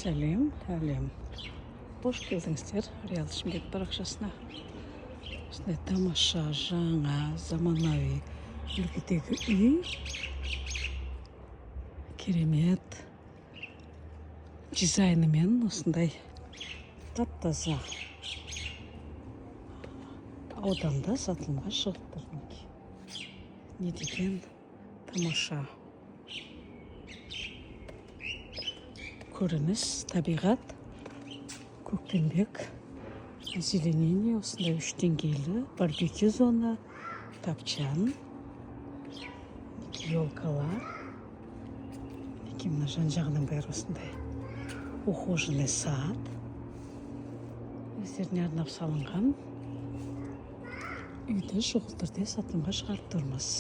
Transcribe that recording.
Сәлем, әлем! Қош келдіңіздер Реал Шымкент парақшасына. Осындай тамаша, жаңа, заманауи үлгідегі үй, керемет дизайнымен, осындай тап таза ауданда сатылымға шығып тұр. Мінекей, не деген тамаша көрініс! Табиғат, көктембек, озеленение. Осындай үш деңгейлі барбекю зона, тапчан, елкалар. Мінекей, мына жан жағының бәрі осындай ухоженный сад. Өздеріне арнап салынған үйді шұғыл түрде сатылымға шығарып тұрмыз.